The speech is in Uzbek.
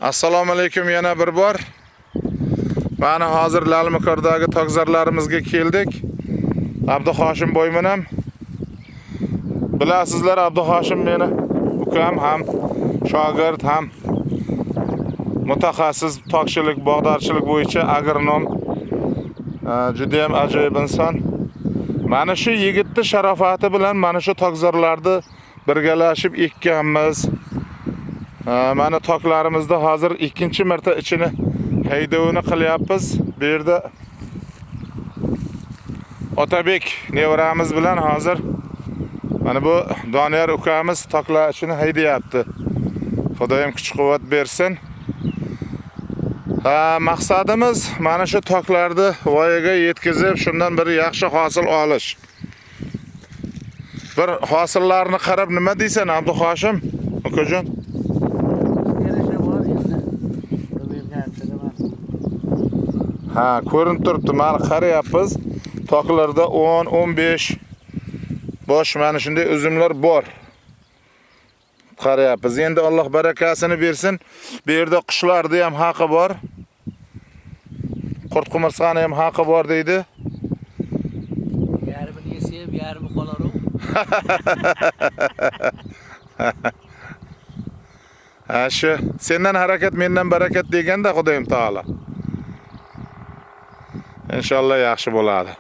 Assalomu alaykum yana bir bor. Mana hozir Lalmikordagi tokzorlarimizga keldik. Abduhoshim boymanam. Bilasizlar, Abduhoshim meni ukam ham, shogird ham, mutaxassis tokchilik, bog'dorchilik bo'yicha agronom. Juda ham ajoyib inson. Mana shu yigitni sharofati bilan mana shu tokzorlarni birgalashib ekkanmiz. Mana toklarimizda hozir ikkinchi marta ichini haydovini qilyapmiz. Bu yerda Otabek nevaramiz bilan hozir mana bu Doniyor ukamiz toklar ichini haydayapti. Xudoyim kuch-quvvat bersin. Ha, maqsadimiz mana shu toklarni voyaga yetkazib, shundan bir yaxshi hosil olish. Bir hosillarni qarab nima deysan, Abduhoshim ukajon? Yarasha bor endi. Ko'paygancha nima? Ha, ko'rinib turibdi. Mana qarayapmiz. Toklarda 10, 15 bosh mana shunday uzumlar bor. Qarayapmiz. Endi Alloh barakasini bersin. Bu yerda qushlarni ham haqi bor. Qurt qumursqani ham haqi bor deydi. Yarmini yesa ham yarmi qolar u. Ha, shu sendan harakat, mendan barakat deganda Xudoyim taolo. Inshaalloh yaxshi bo'ladi.